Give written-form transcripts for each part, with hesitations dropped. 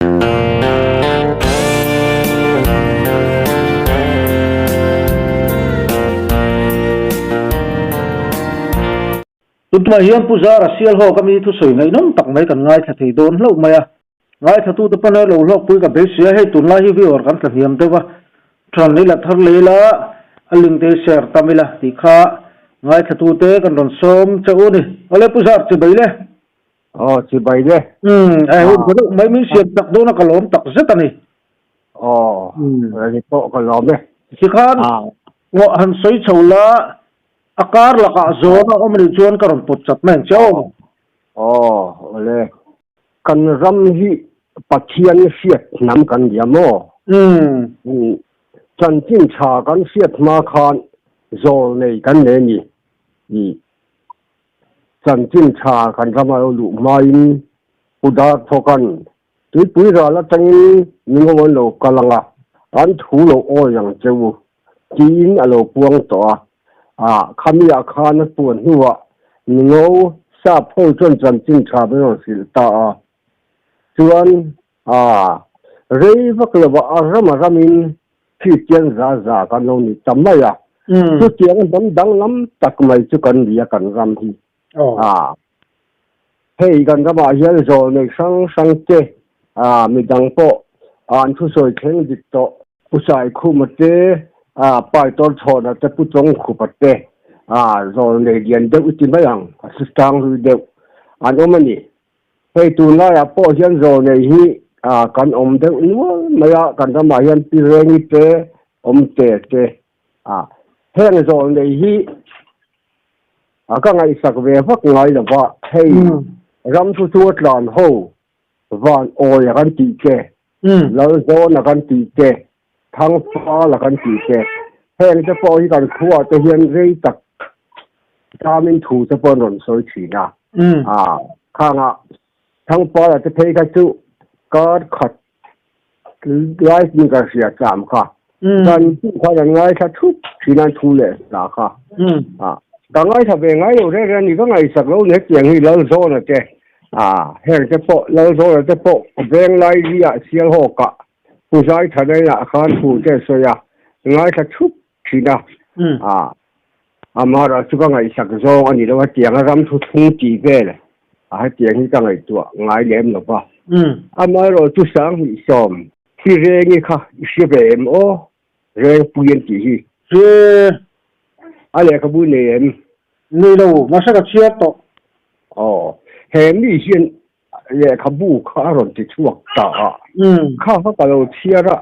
Tuntumah hian Pu Zara Sialhawk ami thusawi ngaihnawm tak mai kan ngaithla thei dawn hlauh mai a. Ngaithlatute pawn a lo hlawkpui ka beisei a, hei tunlai hi viewer kan tla hniam deuh a, than ila thar leh ila a link te hi share tam ila tih kha ngaithlatute kan rawn sawm che u ni. Awle Pu Zar chibai le. Aw chibai le. Umm a hun ka deuh mai min siam tak dawn a ka lawm tak zet a ni. Aw rei pawh ka lawm e. Tikhan ngawh han sawi chho la A kar lakah zawn a awm anih chuan ka rawn pawt chat mai ang che aw. Aw, awle. Kan ram hi Pathian hriat hnam kan nia maw? Umm. Chanchin tha kan hriat hma khan zawl nei kan nei a ni. Ih. Chanchin tha kan rama lo luh hmain Pu Darthawka'n Tuipui ral atangin mingo an lo kal ang a, an thu lo awi ang che u, tiin a lo puang tawh a. Ah, khamiah khan a puan hnuah mingo sap ho chuan chanchin tha min rawn hrilh ta a. Chuan, ah, rei vak lovah a ram a ramin Kristian za za kan lo ni ta mai a. Chutiang hnam danglam tak mai chu kan ni a kan ram hi. Ah, hei kan ramah hian zawl nei hrang hrang te, ah, midang pawh an thusawi thleng dik tawh. Pu Saikhuma te, ah, Paitawr Chhawna te, Pu Chawngkhupa te, ah, zawl nei lian deuh i ti mai ang, a hrang hlui deuh an awm a ni. Hei tunlaiah pawh hian zawl nei hi, ah, kan awm deuh nual mai a, kan ramah hian Pi Rengi te, Awmte te, ah, heng zawl nei hi, A ka ngaihsak ve vak ngai lo va, hei ram chu chu a tlan ho, van awi a kan tih che, lal zawn a kan tih che, thang fal a kan tih che, heng te pawh hi kan khuaah te hian rei tak tamin thu te pawh an rawn sawi thin a, a khangah thang fal a te phei kha chu kar khat Lai tin ka hria cham kha. Kan chu khan an ngaithla thup thin an thu leh hla kha. A ka ngaithla ve ngai lo reng reng a ni ka ngaihsak lo ni hetiang hi Lalzawna te a heng te pawh Lalzawna te pawh Venglai ri ah Sialhawk ah Pu Zaithana ah khan thu te a sawi a ngaithla thup thin a a Amara chu ka ngaihsak zawng a ni lo hetiang a ram thuthlung tih vel a hetiang hi ka ngaihtuah ngai lem lo va. Amaherawh chu 2010 hi Rengi kha i hria ve em aw? Rengpui an tih hi. Hre. A lehkhabu nei em? Nei lo, mahse ka chhiar tawh. Aw, he mi hian lehkhabu kha a rawn ti chhuak ta a, kha kha ka lo chhiar a,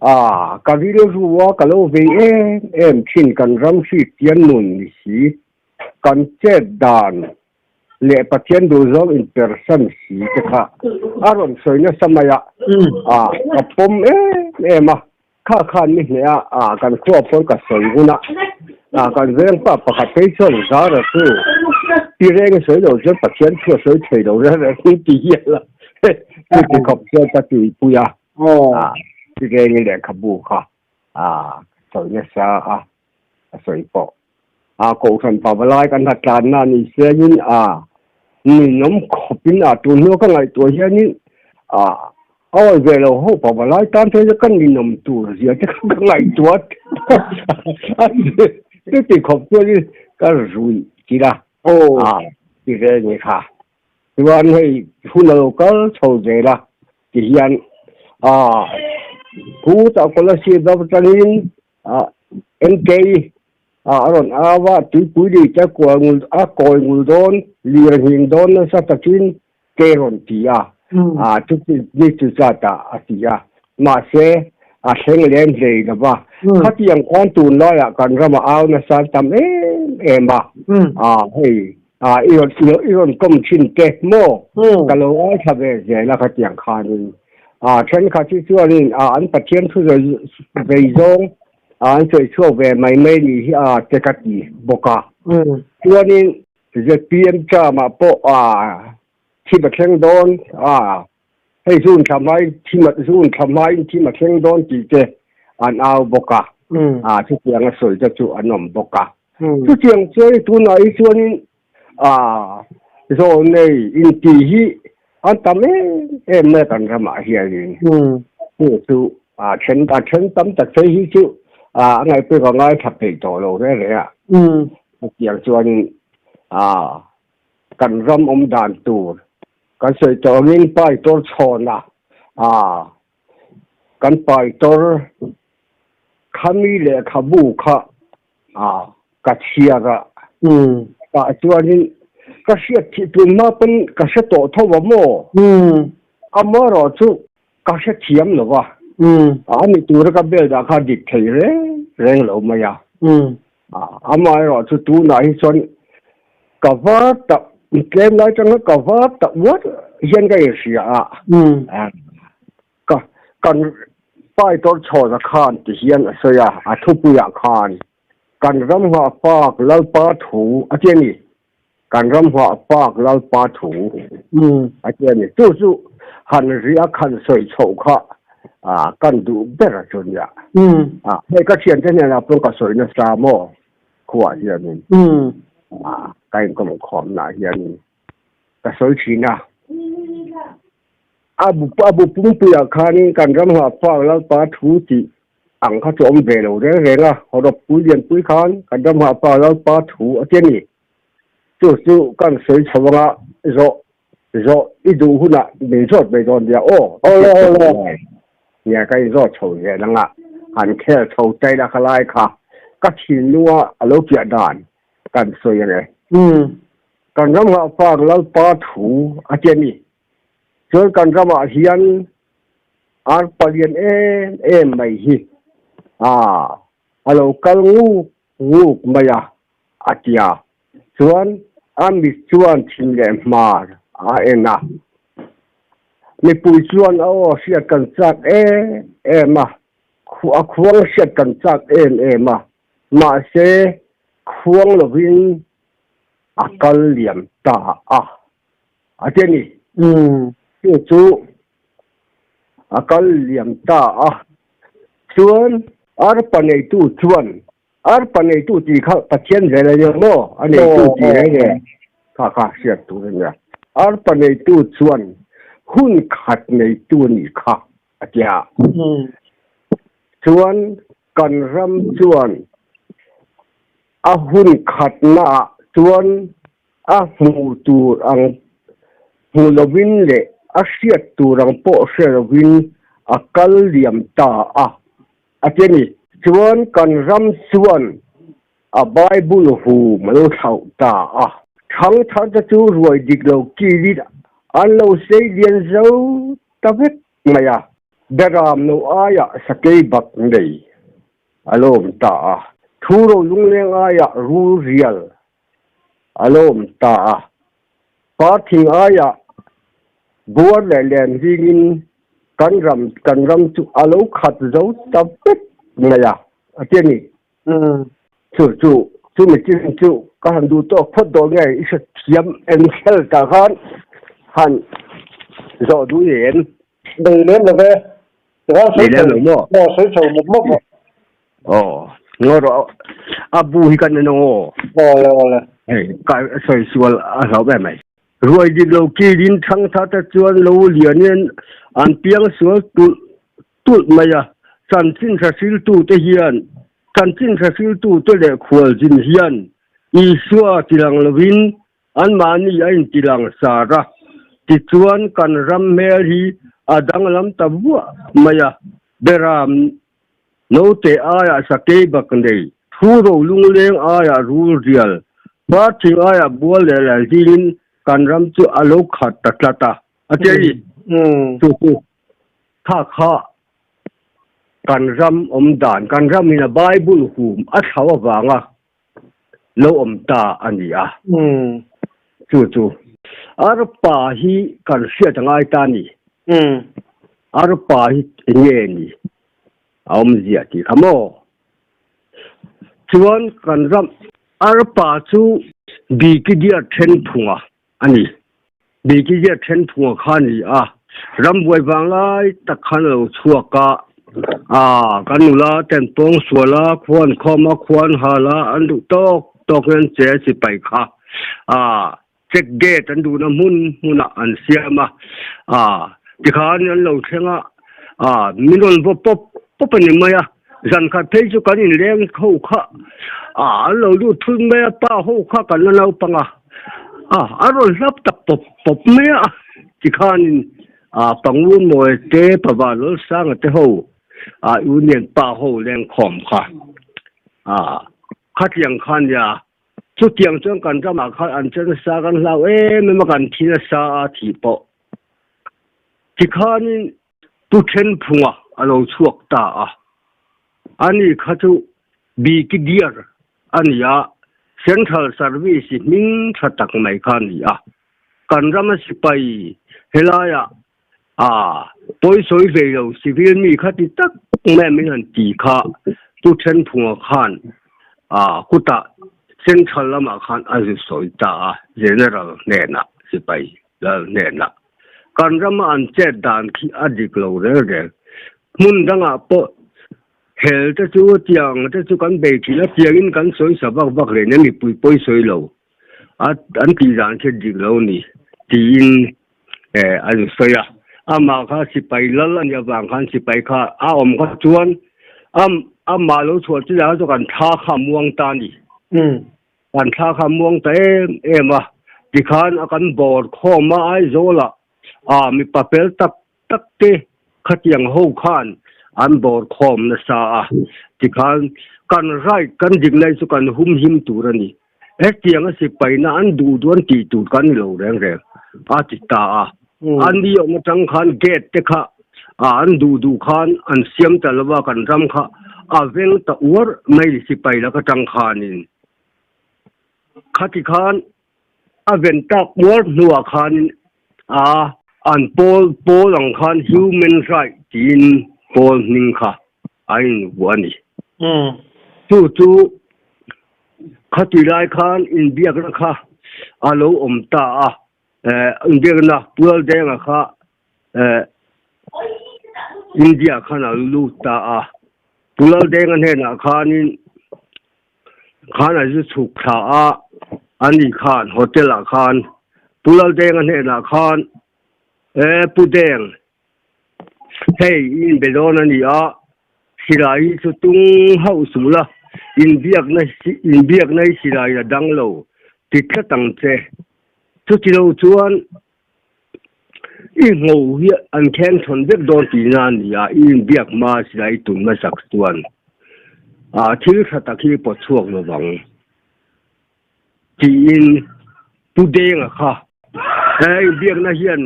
ah ka rilru a ka lo vei em em thin kan ram hriat nun ni si, kan chet dan leh Pathian duhzawng inpersan si te kha a rawn sawi nasa mai a, ah ka pawm em em a. Kha khan mi hneh a, ah kan khua pawn ka sawi hun a, ah kan veng pa pakhat phei chuan Zara chu pi reng i sawi lo chuan Pathian thu a sawi thei lo reng reng hi ti hial a, chuti khawp chuan ka tuipui a, ah pi reng i lehkhabu kha ah sawi nasa a, a sawi pawh. Ah kohhran pavalai kan ha tlanna ni sengin ah ninawm khawpin ah tun hnua ka ngaihtuah hianin ah a awi ve lo ho pavalai tan phei chu ka ninawm tur zia te kha ka ngaihtuah a chuti khawp chuanin ka ruih chilh a ah ti ve ni kha chuan hei hun a lo kal chho zel a ti hian ah thu tah Kolasib atangin Ah NK ah a rawn au a, tuipui lui te kual ngul a kawi ngul dawn, lir a nghing dawn nasa takin ke rawn ti a, ah chuti ni chu zat ah a ti a, mahse a thleng lem hlei lo va, khatiang khan tunlaiah kan ramah au nasa an tam em em a, ah hei ah i rawn i rawn kawm thin te maw ka lo ngaithla ve zel a khatiang khanin. A thenkhat hi chuanin a an Pathian thu vei zawng a an sawi chhuak ve mai mai ni hi a te ka ti bawk a. Chuanin zpm term ah pawh a thim a thleng dawn a, hei zun thla hmain thim a zun thla hmain thim a thleng dawn tih te an au bawk a, a chutiang a sawi te chu an awm bawk a. Chutiang chuan tunah hi chuanin a zawl nei intih hi. An tam em em mai kan ramah hianin. Chu chu a then a then tam tak phei hi chu a ngaihpek a ngaithla peih tawh lo reng reng a. Chutiang chuanin a kan ram awm dan tur kan sawi tawh angin Paitor chhawn a a kan Paitor khami lehkhabu kha a ka chhiar a tah chuanin ka hriat thih tun hma pawn ka hre tawh tho a maw amaherawh chu ka hre thiam lo va a ni tura ka bel dah kha dik thei reng reng lo mai a amaherawh chu tunah hi chuan ka va tak tlem lai tanga ka va tak uar hian ka inhria a Ka, kan Paitor Chhawna khan ti hian a sawi a, a thupuiah khan, Kan ram nghah pak Lalpa thu a ti a ni. Kan ram nghah pak Lalpa thu a ti a ni. Chu chu han ri a khan sawi chhoh kha kan duh ber a chu nia. Hei ka thiante hnenah pawh ka sawi nasa maw khuaah hianin, ka inkawm khawmnaah hianin ka sawi thin a. A bu a bu pumpuiah khanin kan ram nghah fak Lalpa thu tih ang kha chu a awm ve lo reng reng a, hawrawppui lianpui khan kan ram nghah fak Lalpa thu a ti a ni. Chu chu kan sawi chho anga zawh zawh i duh hunah min zawt mai dawn nia aw. Awle awle. Nia ka inzawt chho zel anga han khel chho taih la khalai kha ka thinlunga a lo piah dan kan sawi ang e. Kan ram nghah fak Lalpa thu a ti a ni. Chuan kan ramah hian ar palian em em mai hi a lo kal nguk nguk mai a, a ti a. Chuan a mit chuan thin leh hmar a en a. Mipui chuan a aw hriat kan chak em em a, a khuang hriat kan chak em em a, mahse khuang lovin a kal liam ta a. A ti a ni. Chu chu a kal liam ta a. Chuan arpa neitu chuan, arpa neitu tih kha Pathian zel a nia maw? A neitu tih reng reng kha kha hriat tur a nia. Arpa neitu chuan hun khat neitu a nih kha a ti a. Chuan kan ram chuan a hun khatnaah chuan A hmuh tur ang hmu lovin leh a hriat tur ang pawh hre lovin a kal liam ta a, a ti a ni. Chuan kan ram chuan a Bible hum a lo thlauh ta a. Thangthar te chu ruai dik lo kilin an lo sei lian zo ta vek mai a. Beram no aiah sakei bak nei a lo awm ta a. Thu ro lungleng aiah rul rial A lo awm ta a, parthing aiah buar leh len zingin kan ram kan ram chu a lo khat zo ta vek mai a, a ti a ni. Chu chu chu michin chu ka han duh tawk phawt dawn nge i hrethiam eng khel tah khan han zawh duh em? Nei lem lo ve. Tikhan sawi chho maw? Sawi chho mawp mawp rawh. Aw, ngaw rawh a bu hi kan en ang aw. Awle awle. Hei, ka sawi sual a hlauh em mai. Ruai dik lo kilin thangtha te chuan lo lianin an piang sual tulh tulh mai a, chanchin hrasiltu te hian chanchin hrasiltu te leh khualzin hian Isua tilang lovin Anmahni a intilang sar a, tichuan kan ram hmel hi a danglam ta vuah mai a, Beram note aiah sakei bak nei, thu ro lungleng aiah rul rial, parthing aiah bual leh lalhingin kan ram chu a lo khat ta tlat a, a ti a ni. Chu chu kha kha kan ram awm dan, kan ramin a Bible hum a thlau avanga lo awm ta a ni a. Chu chu arpa hi kan hriat a ngai ta a ni. Arpa hi eng nge ni a awmzia tih kha maw? Chuan kan ram arpa chu Bikidia thenphunga a ni. Bikidia thenphunga kha a ni a. Rambuai vanglai tak khan a lo chhuak a, aa kan nula ten pawng sual a, khuan khawm a, khuan hal a, an duh tawk tawk in an che sipai kha. Aa. Check gate an duhna hmun hmunah an siam a, ah tikhan an lo thleng a, ah min rawn vaw pawp pawp a ni mai a, zan khat phei chu kan inleng ho kha ah an lo lut thut mai a, pa ho kha kan la naupang a, ah an rawn hlap tak pawp pawp mai a, tikhanin ah Pangu Mawi te Pavanawlsanga te ho ah Union pa ho lengkhawm kha ah khatiang kha nia. Chutiang chuan kan ramah khan an che nasa kan hlau em em a, kan thi nasa a thih pawh. Tikhanin Pu Thenphunga a lo chhuak ta a, ani kha chu Brigadier a ni a, Central Service hming tha tak mai kha a ni a. Kan rama sipai helaiah a pawisawi ve lo civil mi kha ti tak mai min han ti kha Pu Thenphunga khan a kutah Central lamah khan a zu sawi ta a, General hnenah, sipai lal hnenah. Kan rama an chet dan khi a dik lo reng reng. Hmun dangah pawh hel te chu tiang te chu kan bei thin a, tiangin kan sawi sa vak vak reng a, mipui pawisawi lo a an tih dan khi dik lo a ni tiin a zu sawi a, amah kha sipai lal a nih avang khan sipai kha a awm kha chuan amah lo chhuah chi lah chu kan thla kha a muang ta a ni. Kan thla kha a muang ta em em a, tikhan a kan bawr khawm a Aizawlah ah mipa fel tak tak te khatiang ho khan an bawr khawm nasa a, tikhan kan right kan dik lai chu kan humhim tur a ni. Hetiang a sipaina an duh duh an tih tur kan ni lo reng reng a ti ta a. An ni awm atang khan gate te kha an duh duh khan an siam ta lo a, kan ram kha a veng ta uar mai sipai lak atang khanin. Khati khan a ven tak uar hnuah khanin a an pawl pawl ang khan human right tiin pawl hming kha a invuah a ni. Chu chu khati lai khan inbiakna kha a lo awm ta a, inbiakna Pualdenga kha India khan a lo lut ta a, Pulaldenga hnenah khanin khan a zu chhuk thla a, ani khan hotel ah khan Pulaldenga hnenah khan e Pu Deng hei i inbe dawn a ni a, silai hi chu tung hauh suh la, inbiakna inbiakna hi silai a dang lo ti tlat ang che, chuti lo chuan I ngho hi an kheng thawn vek dawn tihna a ni a, i inbiak hma silai i tum hmasak chuan ah thil tha tak hi pawt chhuak lo vang tiin Pu Denga kha he inbiakna hian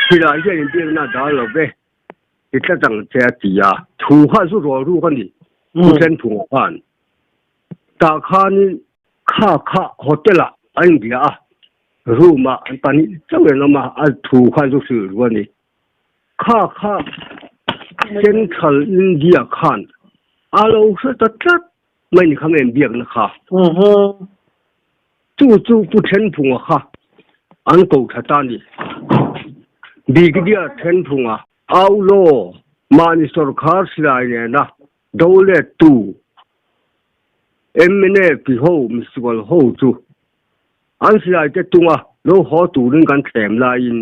silai hian inbiakna a dal lo ve ti tlat ang che a ti a, thu kha chu rual ruk a ni Pu Thenphunga khan tah khanin kha kha hotel ah a inbia a. Room ah an pahnih chauh in awm a, a thu khan chu hrilh ru a ni. Kha kha Central India khan a lo hre ta tlat mai ni kha men biakna kha. Chu chu Pu Thenphunga kha an ko tha ta ni. Brigadier Thenphunga au law mahni sorkar silai nena do let tu MNF ho misual ho chu An silai te tunga lo haw turin kan thlem laiin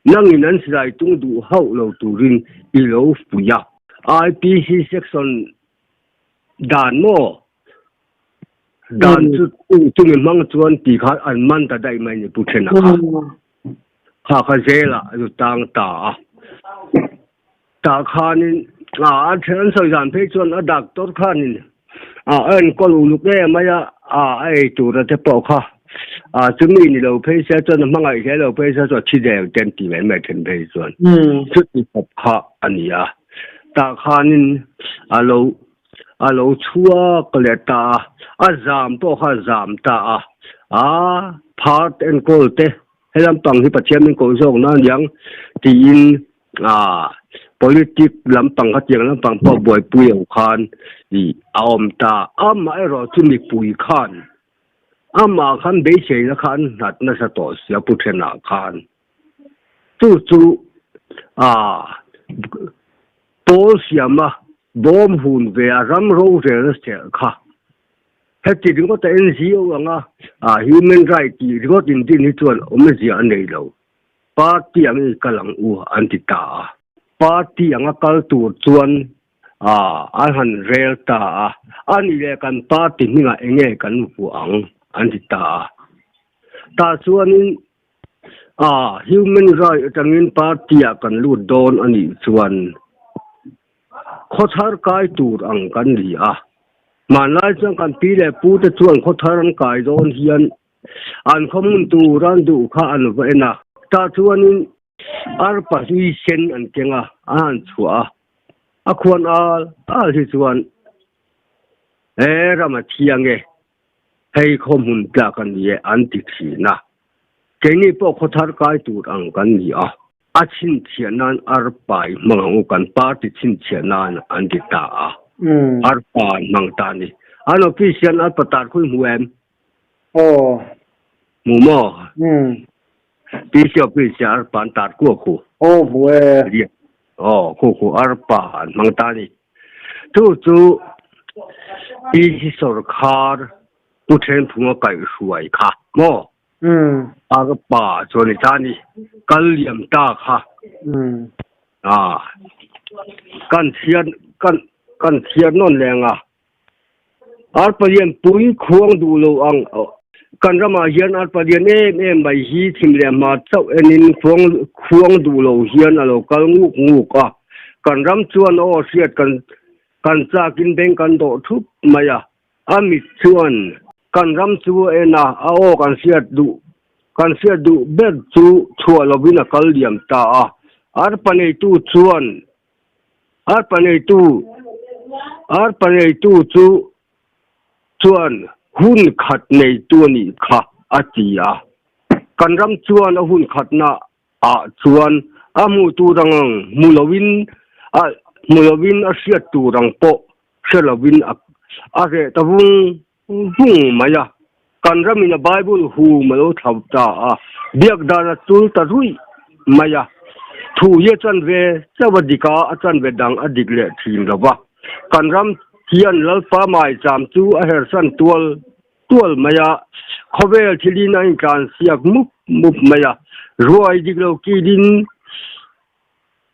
nangin an silai tung duh hauh lo turin i lo pui a. IPC section dan maw? Dan chu chumi hmang chuan ti khan an man ta daih mai ni Pu Thena kha. Kha kha zelah a zu tang ta a. Tah khanin a then an sawi dan phei chuan a doctor khanin a enkawl uluk em mai a, a ei tur te pawh kha a chumi ni lo phei se chuan a hmangaih hle lo phei se chuan thi deng te an ti mai mai then phei chuan chuti khawp kha a ni a. Tah khanin a lo a lo chhuak leh ta a, a zam pawh kha a zam ta a, a phar te enkawl te he lampang hi Pathian min koh zawk na aniang tiin A politic lampang kha tiang lampang pawh buaipui ang khan ih a awm ta. Amaherawh chu mipui khan amah khan beiseina kha an nghat nasa tawh sia Pu Thenah khan. Chu chu a pawl siama bawm hun ve a ram rorelna serh kha. Heti ringawta NGO anga human right tih ringawt indin hi chuan awmzia a nei lo. Party ang i kal ang u an ti ta a. Party anga kal tur chuan an han rel ta a. A nih leh kan party hmingah eng nge kan vuah ang an ti ta a. Tah chuanin human right atangin party ah kan lut dawn a nih chuan Khawthar kai tur ang kan ni a. Hmanlai chuan kan pi leh pu te chuan khawthar an kai dawn hian an khawhmun tur an duh kha an va en a. Tah chuanin arpa hlui sen an keng a, an han chhuah a. A khuan al al hi chuan he ram a thiang e, hei khawhmun tlak a ni e an ti thin a. Keini pawh khawthar kai tur ang kan ni a. A chhinchhiah nan arpa i hmang ang u, kan party chhinchhiah nan an ti ta a. Arpa an hmang ta a ni. An office hian arpa tar khui hmu em? Aw. Hmu maw? PC office hian arpa an tar kuak khu. Aw hmu e. Aw khu khu arpa an hmang ta a ni. Chu chu PC sawrkhar Pu Thenphunga kaihhruai kha maw? Arpa chuan i tan i kal liam ta kha. A kan chhiar kan kan chhiar nawn leng a. Arpa lian pui khuang duh lo ang kan ramah hian arpa lian em em mai hi thim leh hma chauh enin khuang khuang duh lo hian a lo kal nguk nguk a. Kan ram chuan aw hriat kan kan chakin beng kan dawh thup mai a. A mit chuan kan ram chu a en a, a aw kan hriat duh kan hriat duh ber chu chhuah lovin a kal liam ta a. Arpa neitu chuan arpa neitu arpa neitu chu chuan hun khat neitu a nih kha a ti a. Kan ram chuan a hun khatna ah chuan a hmuh tur ang ang hmu lovin a hmu lovin a hriat tur ang pawh hre lovin a a reh ta vung vung mai a. Kan ramin a Bible hum a lo thlau ta a, biak dan a tul ta ruih mai a. Thu hi a chanve chauh a dik a, a chanve dang a dik leh thin lo va. Kan ram hian Lalpa maicham chu a hersan tual tual mai a, khawvel thilin a intlansiak mup mup mai a, ruai dik lo kilin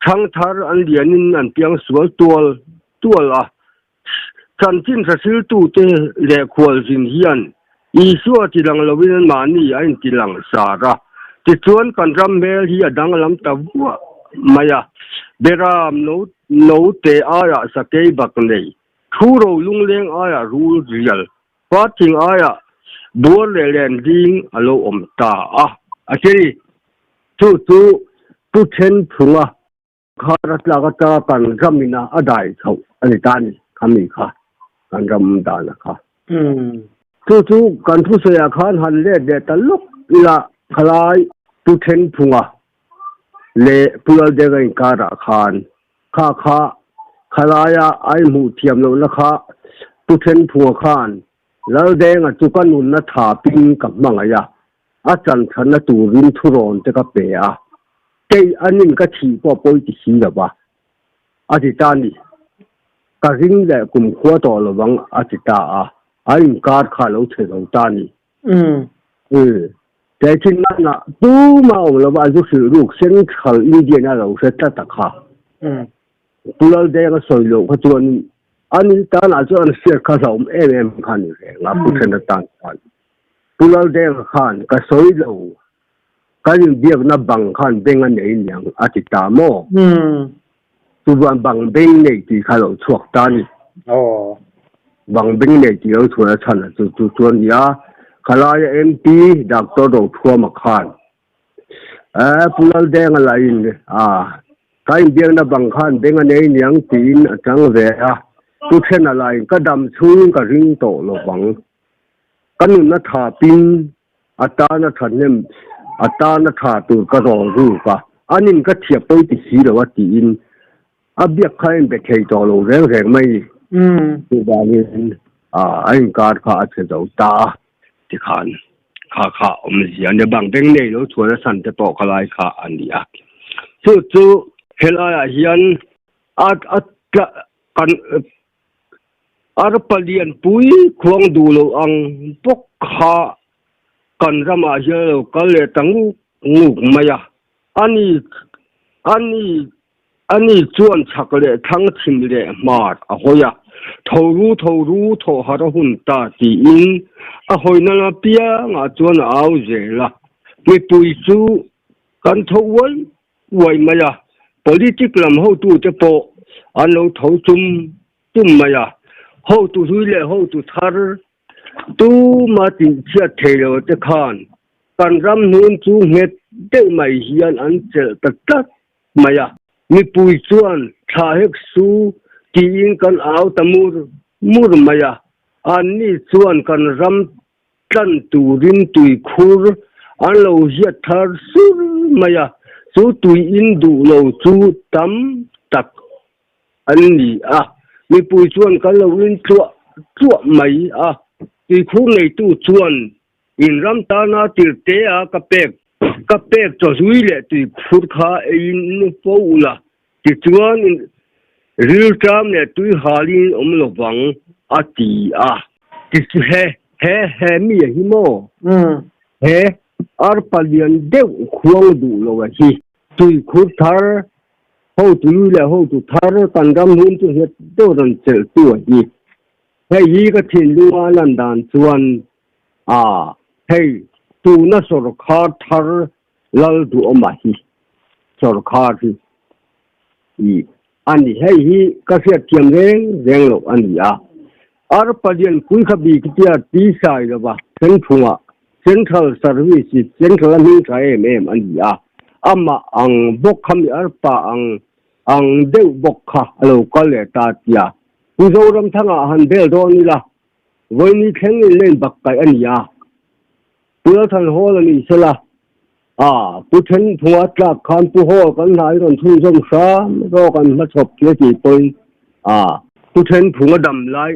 thangthar an lianin an piang sual tual tual a. Chanchin hrasiltute leh khualzin hian Isua tilang loin anmahni a intilang sar a, tichuan kan ram hmel hi a danglam ta vuah mai a, Beram no note aiah sakei bak nei, Thu ro lungleng aiah rul rial, parting aiah buar leh len ding a lo awm ta a. A ti ni. Chu chu Pu Thenphunga khar a tlak atanga kan ramin a a dai chhoh a ni ta a ni, khami kha kan ram dana kha. Chu chu kan thusawiah khan han let leh ta lawk ila khalai Pu Thenphunga leh Pu Laldenga inkarah khan Kha kha khalaia ai hmuh thiam lohna kha Pu Thenphunga khan Laldenga chu ka nunna thapin ka hmangaih a, a chanthanna turin thurawn te ka pe a, kei anin ka thih pawh pawi ti si lo va, a ti ta ni. Ka ring leh kumkhua tawh lovang a ti ta a, a inkar kha a lo chhe zo ta ni. Umm. Tehkhin nana tuma awm lova a zu hrilh ruk Central Indian a lo hre tlat a kha. Pu Laldenga sawi loh kha chuan ani tanah chuan an hriat kha hlauhawm em em kha a ni reng a, Pu Thena tan khan. Pu Laldenga khan ka sawi lo, kan inbiakna bang khan beng a nei niang a ti ta maw? Chuan bang beng nei tih kha lo chhuak ta a ni. Bang beng nei tih lo chhuah a chhan a chu chu chu a ni a. Khalaia MP Doctor Rothuama khan eh Pu Laldenga lah in a ka inbiakna bang khan beng a nei niang tiin a chang ve a. Pu Thena lah in ka dam chhungin ka ring tawh lo vang. Ka nunna thapin A tana thahnem, a tana tha tur ka rawl ruk a, anin ka thiah pawi ti si lo a tiin a biak kha a inbe thei tawh lo reng reng mai ni. Chuvangin a inkar kha a chhe zo ta a tikhan kha kha awmzia a nia, bang beng nei lo chhuan a san te pawh kha lai kha a ni a. Chu chu helaiah hian a a kan. Arpa lianpui khuang duh lo ang bawk kha kan ramah hian a lo kal leh ta nguk nguk mai a. Ani ani ani chuan chhak leh thlang chhim leh hmar a hawi a, Tho ru tho ru thawh har a hun ta tiin a hawina lam apiangah chuan a au zel a. Mipui chu kan tho uai uai mai a, politic lam hotute pawh an lo tho chum chum mai a, hotu hlui leh hotu thar tuma tihchhiat thei lo te khan kan ram hnun chu nghet deuh mai hian an chelh ta tlat mai a, mipui chuan thla hek su tiin kan au ta mur mur mai a, anni chuan kan ram tlan turin tuikhur an lo hiat thar sur mai a, chu tui in duh lo chu tam tak an ni a, mipui chuan kan lo in tluah tluah mai a, tuikhur neitu chuan in ram tana tirte a ka pek ka pek chawhlui leh tuikhur kha eiin in fo ula, tichuan in rilṭam leh tuihalin in awm lovang a ti a. Tichu he he he mi a hi maw? He arpa lian deuh khuang duh lo a hi. Tuikhur thar hotu lui leh hotu thar kan ram hun chu nghet deuh rawn chelh tu a hi. Hei hi ka thinlunga lan dan chuan a hei tuna sawrkhar thar lal duhawma hi sawrkhar hi i a ni. Hei hi ka hriatthiam reng reng loh a ni a. Arpa Lianpui kha bik tia ti sai lova thenphungah Central Service hi Central a hming tha em em a ni a. Amah ang bawk kha mi arpa ang ang deuh bawk kha a lo kal leh ta tia Pu Zoramthanga han bel dawn ila Vawini thleng in lane bak kaih a ni a. Pu Lalthan Hall a ni sela, a Pu Thenphunga tlak khan Pu Hall kan hna i rawn chhunzawm hram rawk an hmachhawp tia tih pawhin a Pu Thenphunga dam lai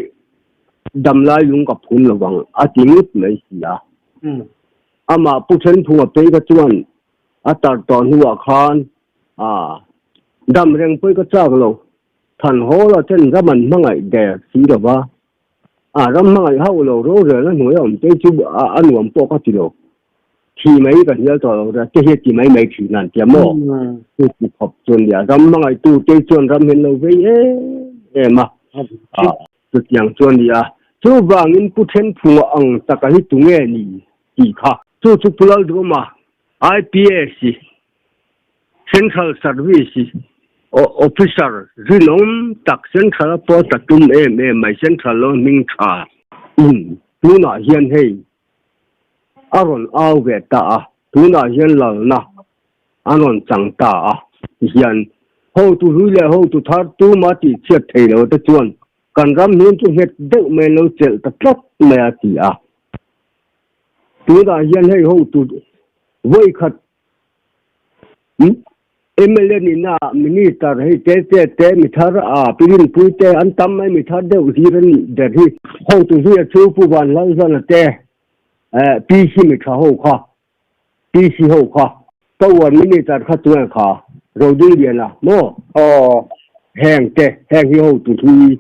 dam lai lung ka phum lo vang a ti ngut mai si a. Amah Pu Thenphunga phei kha chuan a tar tawh hnuah khan a dam reng pawhin ka chak lo, Than Hall-a ten ram an hmangaih der si lo va. A ram hmangaih hauh lo rorelna hnuaia awm te chu a nuam pawh ka ti lo. Thi mai ka hnial tawh lo ria, te hi a ti mai mai thin an tia maw? Chu ti khawp chuan nia, ram hmangaihtu te chuan ram hian lo vei em em a, chutiang chuan nia. Chuvangin Pu Thenphunga ang taka hi tunge ni tih kha. Chu chu Pu Lalduhawma IPS Central Service Officer rinawm tak Central a pawh ta tum em em mai, Central lo hming tha in tunah hian hei a rawn au ve ta a, tunah hian lalna an rawn chang ta a tihian hotu hlui leh hotu thar tuma tihchhiat thei lo te chuan kan ram hnun chu nghet deuh mai an lo chelh ta tlat mai a ti a. Tunah hian hei hotu vawikhat MLA nihna ah Minister hei te te te mi thar a Pi Rinpui te an tam mai mi thar deuh hlir an nih ber hi. Hotu hi a chu Pu Vanlalzana te PC mi tha ho kha PC ho kha Power Minister kha chuan kha Rodingliana maw heng te heng hi hotu hlui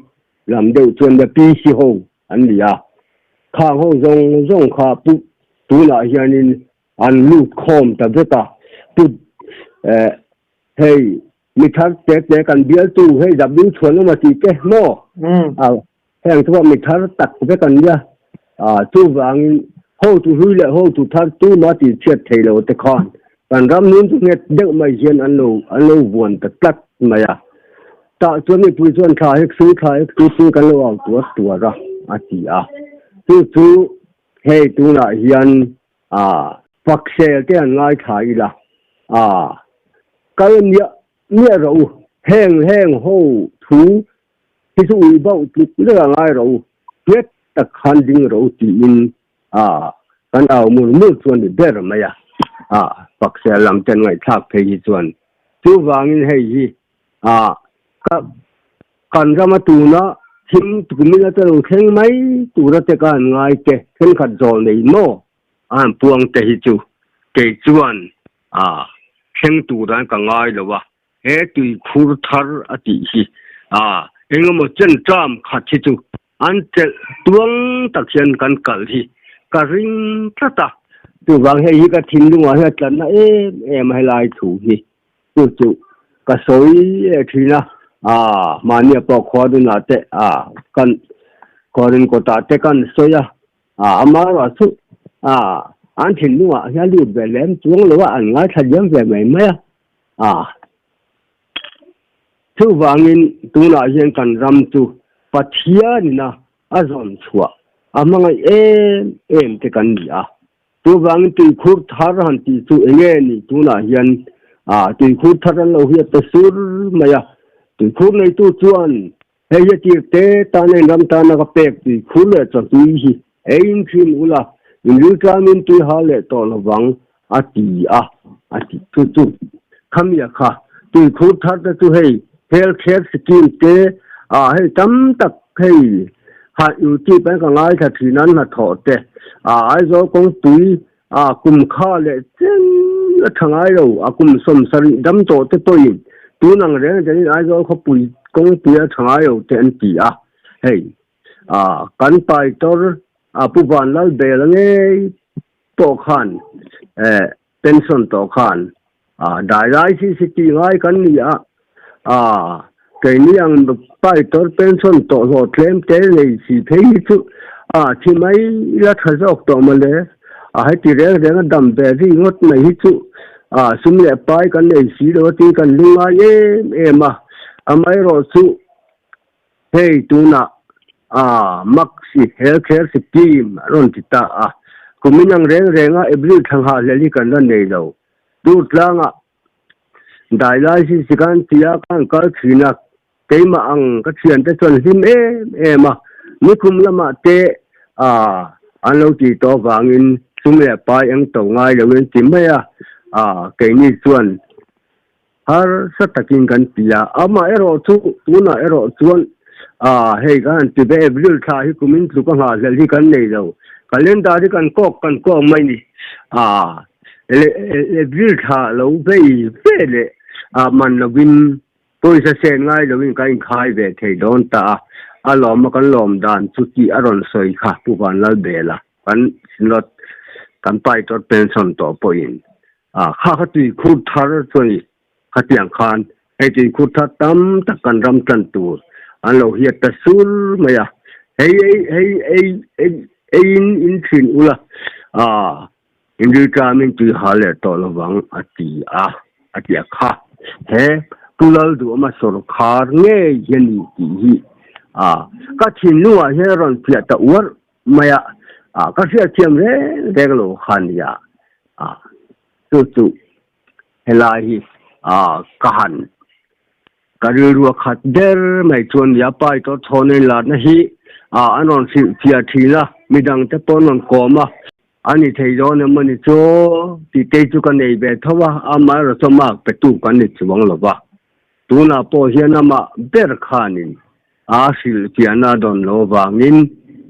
lam deuh chuan PC ho an ni a khang ho zawng zawng kha pu tunah hianin An lut khawm ta vek a, Pu eh hei mi thar te te kan bialtu hei W chhuan awm a tih te maw? A heng chu mi thar tak vek an nia, a chuvangin hotu hlui leh hotu thar tuma tih chhiat thei lo te khan kan ram nun chu nghet deuh mai hian an lo an lo vuan ta tlat mai a. Tah chuan mipui chuan thla hek su thla hek su tiin kan lo au tuar tuar a a ti a. Chu chu hei tunah hian A faksel te an ngaithla ila, a kal miah miah rawh u, heng heng ho thu hi chu ui bauh tluk lek a ngai rawh u, nghet tak khan ding rawh u tiin a kan au mur mur chuan ni ber mai a, a faksel lam te an ngaihthlak phei hi chuan chuvangin hei hi a ka Kan rama tuna thim tumin a lo thleng mai tura te ka han ngai te, thenkhat zawl nei maw a han puang te hi chu kei chuan a thleng turan ka ngai lo a, he tuikhur thar a tih hi a engemaw chen term khat hi chu an chelh tuang tak hian kan kal hi ka ring tlat a. Chuvang hei hi ka thinlungah hian tlanna em em a helai thu hi chu chu ka sawi leh thin a, aa mahnia pawh khua dunah te aa kan khuarin kawtah te kan sawi a, aa amaherawh chu aa an thinlungah hian lut ve lem chuang lo a, an ngaithla diam ve mai mai a, aa. Chuvangin tunah hian kan ram chu Pathianina a zawn chhuah a hmangaih em em te kan ni a. Chuvangin tuikhur thar han tih chu eng nge ni tunah hian tuikhur thar an lo hiat ta sur mai a. Tuikhur neitu chuan hei hi a tir te tana in ram tana ka pek tuikhur leh chawhlui hi eiin thin ula in riltlamin tui ha leh tawh lovang a ti a, a ti chu chu. Khamia kha tuikhur thar te chu hei health care scheme te ah hei tam tak hei ha YouTube an ka ngaithla thin an hnathawh te ah Aizawl kawngpui ah kum kha leh chen a tha ngai lo a kum 70 dam tawh te pawhin tun ang reng rengin Aizawl khawpui kawngpui a tha ngai lo te an ti a hei ah kan Paitor ah Pu Vanlalbela ngei tawh khan eh pension tawh khan ah dai lai si si tih ngai kan ni a ah keini ang pai tor pension tawh hlawh tlem te nei si phei hi chu ah thi mai ila tha zawk tawh mawle a heti reng reng a dam ve ri ngawt mai hi chu ah sum leh pai kan nei si lo a tin kan lungngai em em a amaherawh chu Hei tunah a Maxi Health Care Scheme a rawn ti ta a, kum inang reng renga April thla nghah hlel hi kan la nei lo. Dur tlangah dai lai si si khan tia khan kal thin a, keimah ang ka thiante chuan hlim em em a, nikhum lamah te a an lo ti tawh avangin sum leh pai eng to ngai loin ti mai a, a keini chuan Harsa takin kan ti a, amah erawh chu tunah erawh chuan ah hei kan han ti ve April thla hi kumin tluk a nghahhlelh hi kan nei lo, calendar hi kan kawk kan kawk mai ni ah April thla lo vei ve leh ah man lovin pawisa sen ngai lovin kan inkhai ve thei dawn ta a, a lawma kan lawm dan chu tih a rawn sawi kha Pu Vanlalbela kan synod kan Paitawr pension tawh pawhin A kha kha tuikhur thar chu a ni. Khatiang khan hei tuikhur thar tam tak kan ram tan tur an lo hiat ta sur mai a. Hei ei hei ei ei eiin in thin ula a in rilṭamin tui hal leh tawh lovang a ti a a ti a kha. He Pu Lalduhawma sawrkhar ngei hi a ni tih hi a ka thinlungah hian a rawn fiah ta uar mai a, a ka hriatthiam reng reng lo kha nia, a chu chu helai hi a ka han ka rilru a khat ber mai chuan nia pai tawh chhawn in latna hi a an rawn hrilh fiah thin a, midang te pawh an rawn kawm a, a ni thei dawn em a ni chu tih te chu ka nei ve tho a, amaherawh chu mark pe tu kan ni chuang lo va, tunah pawh hian amah ber khanin A hrilhfiahna dawn lo avangin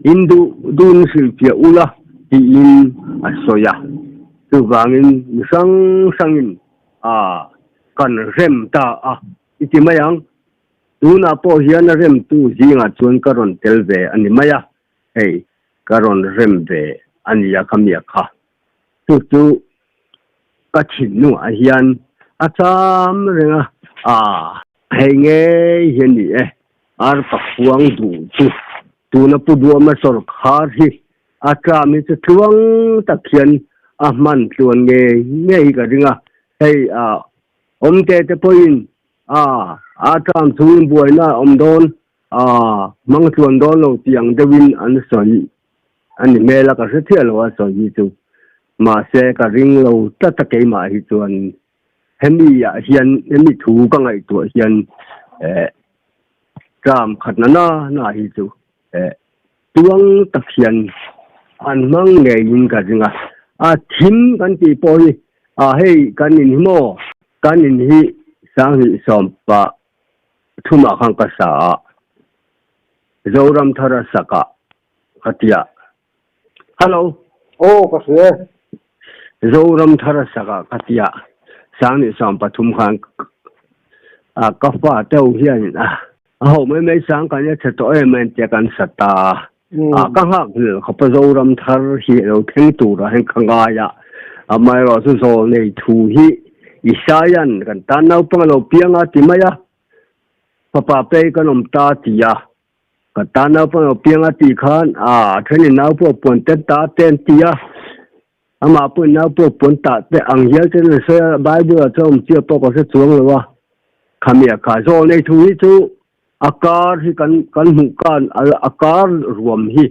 in duh dun hrilhfiah ula tiin a sawi a. Chuvangin mi hrang hrangin a kan rem ta a i ti mai ang. Tunah pawh hian a remtu zingah chuan ka rawn tel ve a ni mai a, hei ka rawn rem ve a nia kha mia kha. Chu chu ka thinlungah hian a cham reng a, aa. Hei ngei hi a ni e, arpa khuang duh chu tuna Pu Duama sawrkhar hi a tlam hi chu tluang tak hian a hman tluan ngei ngei hi ka ring a, hei a awmte te pawhin a a tlam chungin buaina a awm dawn a hmang tluan dawn lo tih ang deuhin an sawi a ni hmel a, ka hre chiah lo a sawi hi chu mahse ka ring lo tlat a keimah hi chuan. Hemi ah hian hemi thu ka ngaihtuah hian eh term khatna na na hi chu eh tuang tak hian an hmang ngeiin ka ring a, a thim kan tih pawh hi ah hei kan in hi maw kan in hi sanghnih sawmpa thumah khan ka sa a Zoramthara sakah ka tia. Hello. Aw ka hria e. Zoram thar a sak ah ka tia 2013 khan a ka fa teuh hian a A ho mai mai sang kan ia chhe tawh em em tia kan sa ta a. Ka nghak hlel khawp a Zoram thar hi a lo thleng tur ah hian ka ngai a. Amaherawhchu zawl nei thu hi Isaia'n kan tan naupang a lo piang a ti mai a, fapa pei kan awm ta a ti a. Ka tan naupang a lo piang a tih khan a thenin nau pawh puan ten ta te an ti a. Amah pawhin nau pawh puan tah te ang hial ten an sawi a, Bible ah chuan awm chiah pawh ka hre chuang lo a, khami a kha zawl nei thu hi chu a kar hi kan kan hmuh kan a kar ruam hi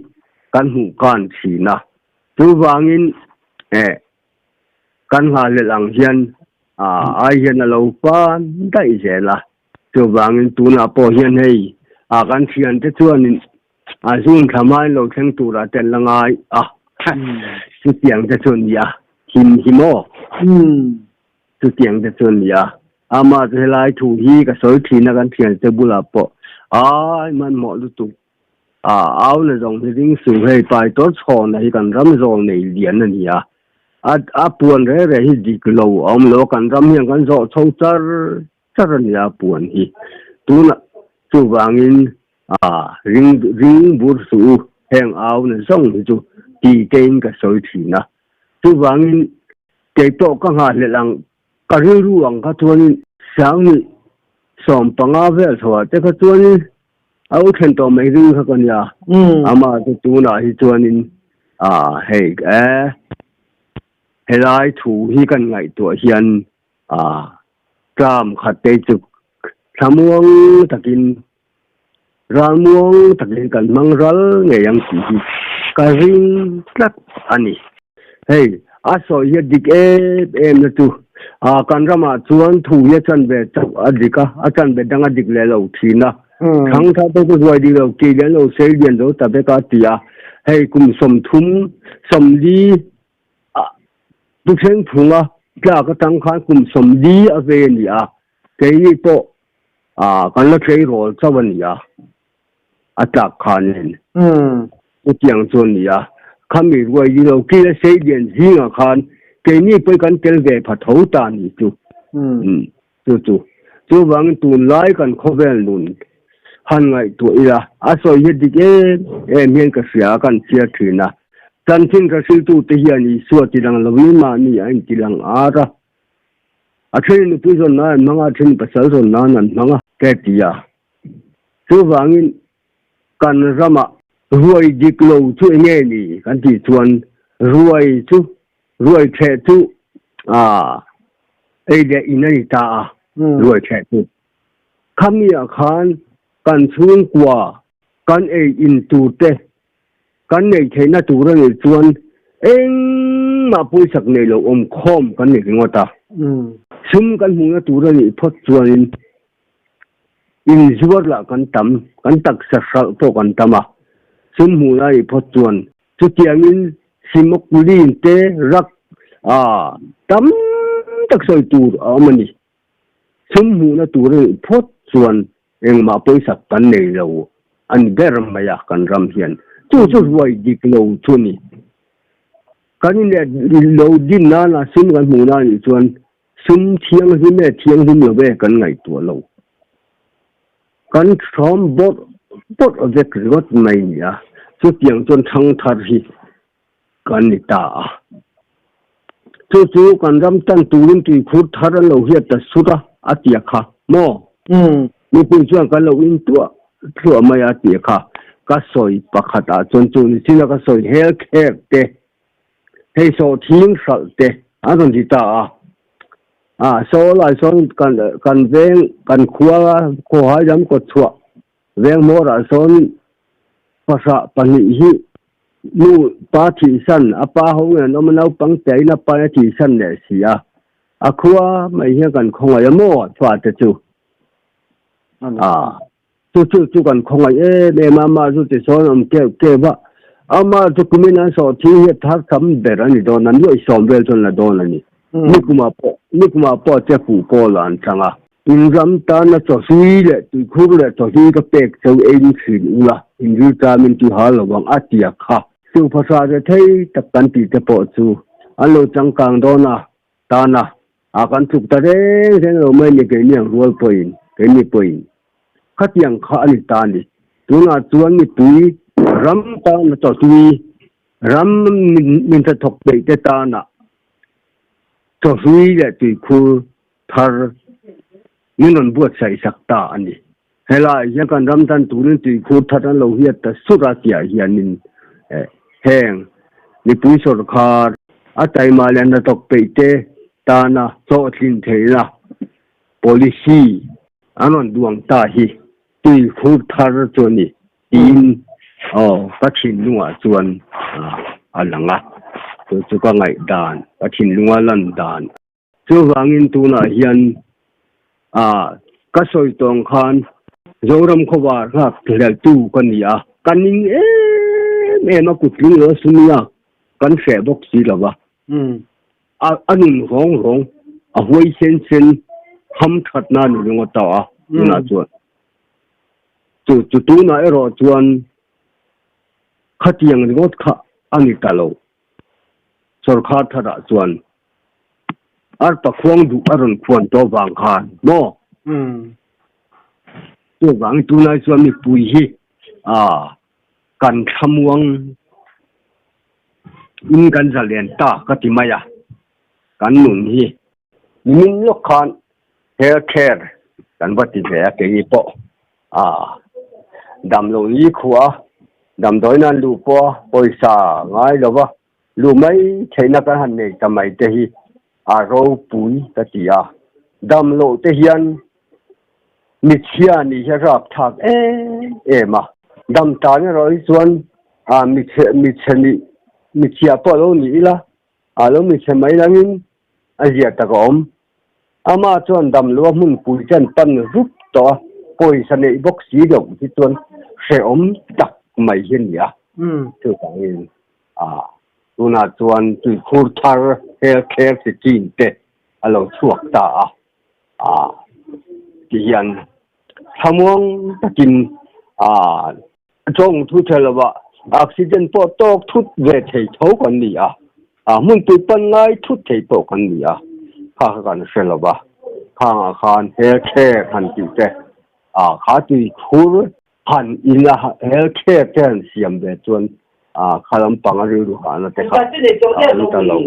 kan hmuh kan thin a, chuvangin eh kan nghahlelh ang hian ah ai hian a lo pan daih zel a, chuvangin tunah pawh hian hei ah kan thiante chuanin A zun thla hmain lo thleng turah te an la ngai a, chutiang te chu a ni a, him hi maw? Chutiang te chu a ni a, ama chu helai thu hi ka sawi thin a kan thiante bulah pawh ai hmanhmawh lutuk a, au na zawng hi ring suh hei pai tawr chhawna hi kan ram zawl nei lian a ni a, a puan reh reh hi dik lo a awm lo a, kan ram hian kan zawh chho char char a ni a puan hi tunah chuvangin A, ring ring bur suh u, heng au na zawng hi chu ti tein ka sawi thin a. Chuvangin kei pawh ka nghahhlelh ang, ka rilru ang kha chuanin Sanghnih 15 vel chhoah te kha chuanin a u thlen tawh mai ring kha ka nia. Amah chu tunah hi chuanin a, hei e, helai thu hi kan ngaihtuah hian a, tlam khat te chu thlamuang takin Ralmuang takin kan hmang ral ngei ang tih hi ka ring tlat a ni. Hei, a sawi hi a dik em em na chu ah kan ramah chuan thu hi a chanve chauh a dik a, a chanve dang a dik leh lo thin a. Thangthar te chu ruai dik lo tih leh an lo sei lian zo ta vek a ti a. Hei kum 30, 40 ah thuthleng phunga tlak atang khan kum 40 a vei a ni a, keini pawh Ah, kan la tleirawl chauh a ni a, a tlak khanin. Chutiang chu a ni a, khami ruai hi lo kil a sei lian zingah khan keini pawh kan tel ve pha tho ta a nih chu. Chu chu. Chuvangin tunlai kan khawvel nun han ngaihtuah ila, a sawi hi dik em em hian ka hria a, kan chhiar thin a. Chanchin ka hriltute hian Isua tilang lovin mahni a intilang ar a. A then nupui zawn nan an hmang a, a then pasal zawn nan an hmang a, ka ti a. Chuvangin kan ramah ruai dik lo chu eng nge ni kan tih chuan ruai chu, ruai theh chu aah ei leh in a ni ta a, ruai theh chu. Khamiah khan kan chhungkua kan ei in tur te Kan neih theihna tur a nih chuan engmah pawisak neih loh awm khawm kan ni ringawt a. Sum kan hmuhna tur a nih phawt chuanin inzuar lah kan tam, kan taksa hralh pawh kan tam a. Sum hmuhna a nih phawt chuan chutiangin simokulin te rak a tam tak sawi tur a awm a ni. Sum hmuhna tur a nih phawt chuan Engmah pawisak kan nei lo a ni ber mai a kan ram hian. Chu chu ruai dik lo chu a ni. Kan inlet lo din nana sum kan hmuh na nih chuan sum thianghlim e thianghlim lo e kan ngaihtuah lo. Kan hrawm bawrh bawrh vek ringawt mai a ni a. Chutiang chuan thangthar hi kan ni ta a. Chu chu kan ram tan turin tuikhur thar an lo hiat ta sut a, a ti a kha maw? Mipui chuan kan lo in tuah thluah mai a ti a kha. Ka sawi pakhat ah chuan chu ni chin a ka sawi hel khek te, hei sawhthing hralh te an rawn ti ta a. A saw lai sawn kan kan veng kan khua khawhai lam kawtchhuah Veng hmawrah sawn fahrah pahnih hi nu pa thihsan, a pa ho nge an awm a, naupang te in a pa in a thihsan leh si a, a khua mai hian kan khawngaih a maw fate chu? A, chu chu chu kan khawngaih em em a, amah chu tisawn awm keuh keuh a, amah chu kumin an sawh thing hi a thar tam ber a ni dawn a, nuaih sawm vel chuan la dawn a ni. Nikumah pawh, nikumah pawh che fuh pawl ah an chang a. In ram tana chawhlui leh tuikhur leh chawhlui ka pek cheu ein thin ula, in rilṭamin tui hal lo ang a ti a kha. Chu phasa ve thei tak kan tih te pawh chu an lo changkang dawn a, tana a kan tluk ta reng reng lo mai ni keini ang rual pawhin, keini pawhin. Khatiang kha a ni ta a ni. Tunah chuan mipui ram tana chawhlui, ram min hnathawk peih te tana chawhlui leh tuikhur thar min rawn buatsaih sak ta a ni. Helaiah hian kan ram tan turin tuikhur thar an lo hiat ta sur a tihah hianin heng mipui sawrkar a taima leh hnathawk peih te tana hlawhtlin theihna policy an rawn duang ta hi tuikhur thar chu a ni tiin aw ka thinlungah chuan a lang a, chu chu ka ngaihdan ka thinlunga lan dan. Chuvangin tunah hian ah ka sawi tawng khan Zoram khawvar nghak hleltu ka ni a, ka ning em em a kut tling lo sumia kan hreh bawk si lo va. A a nun rawng rawng a huai sen sen ham thatna ni ringawt ta a tunah chuan. Chu chu tunah erawh chuan khatiang ringawt kha a ni ta lo. Sawrkhar tharah chuan arpa khuang duh a rawn khuan tawh vang khan maw? Chuvangin tunlai chuan mipui hi kan thlamuang in kan zalen ta ka ti mai a, kan nun hi. Nimin lawk khan health care kan va ti ve a keini pawh damlo ni khua damdawi nan luh pawh a pawisa ngai lo va. Lu mai theihna kan han nei ta mai te hi a ropui ka ti a, dam loh te hian michhia nih hi a rapthlak em em a, dam tan erawh hi chuan a michhe michhe nih michhia pawh lo ni ila a lo michhe mai langin a zia tak a awm. Amah chuan dam loh a hmunpui te an pan rup tawh a, pawisa neih bawk si loh hi chuan hrehawm tak mai hi a ni a, chuvangin A, tunah chuan tuikhur thar health care scheme te a lo chhuak ta a, a ti hian thlamuang takin a tawng thu thei lova accident pawh tawk thut ve thei tho kan ni a, a hmunpui pan ngai thut thei pawh kan ni a, kha kha kan hre lova khangah khan health care han tih te a kha tuikhur Han in a health care te han siam ve chuan ah kha lampang a rilru hahna te kha a awm ta lo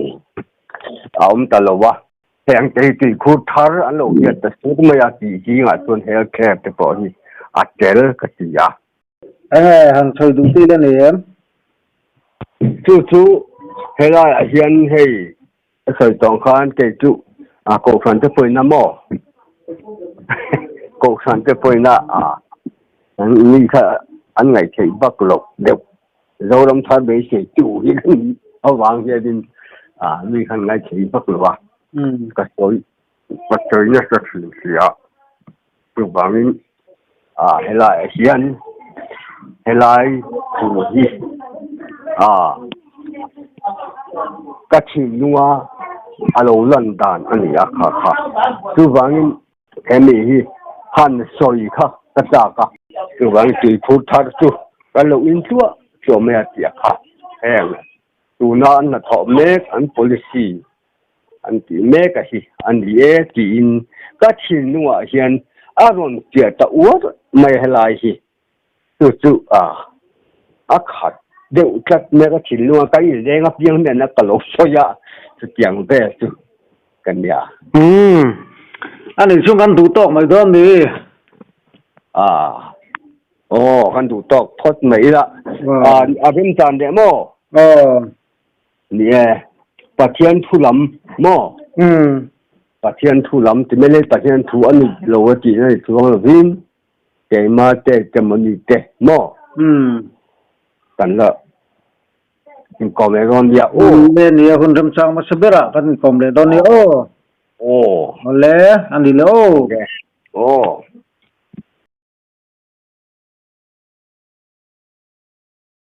a awm ta lo a. Heng te hi tuikhur thar an lo hiat ta suk mai a tih zingah chuan health care te pawh hi a tel ka ti a. Enge han sawi duh tel a ni em? Chu chu helaiah hian hei A sawi tawng khan kei chu a kohhran te pawhin a maw? Kohhran te pawhin a an mi kha an ngaih theih bak loh deuh. Zoram thar beisei tu hi ka ni avang hianin a mi khan ngaih theih bak lo a. Ka sawi ka sawi nasa thin si a. Chuvangin a helaiah hian helai thu hi a ka thinlunga a lo lan dan a ni a kha kha. Chuvangin hemi hi han sawi kha ka chak a. Chuvangin tuikhur thar chu kan lo in tluah tluah mai a tih a kha heng tuna an hnathawh mek an policy An tih mek a hi a ni e tiin ka thinlungah hian a rawn piah ta uar mai helai hi. Chu chu a a khat deuh tlat mai ka thinlunga ka inleng apiang hnena ka lo sawi a, chutiang vel chu ka nia. Umm, a nih chu kan duh tawk mai dawn ni. A, aw kan duh tawk phawt mai ila. A remchan leh maw? Aw. Ni e, Pathian thu lam maw? Umm. Pathian thu lam ti mai le, Pathian thu a ni lo a tihna ni chuang lovin keima te te maw ni te maw? Umm. Kan la inkawm leh dawn nia aw. Umm le nia hun remchang hmasa berah kan inkawm leh dawn nia aw. Aw. Awle, a ni le aw. Aw.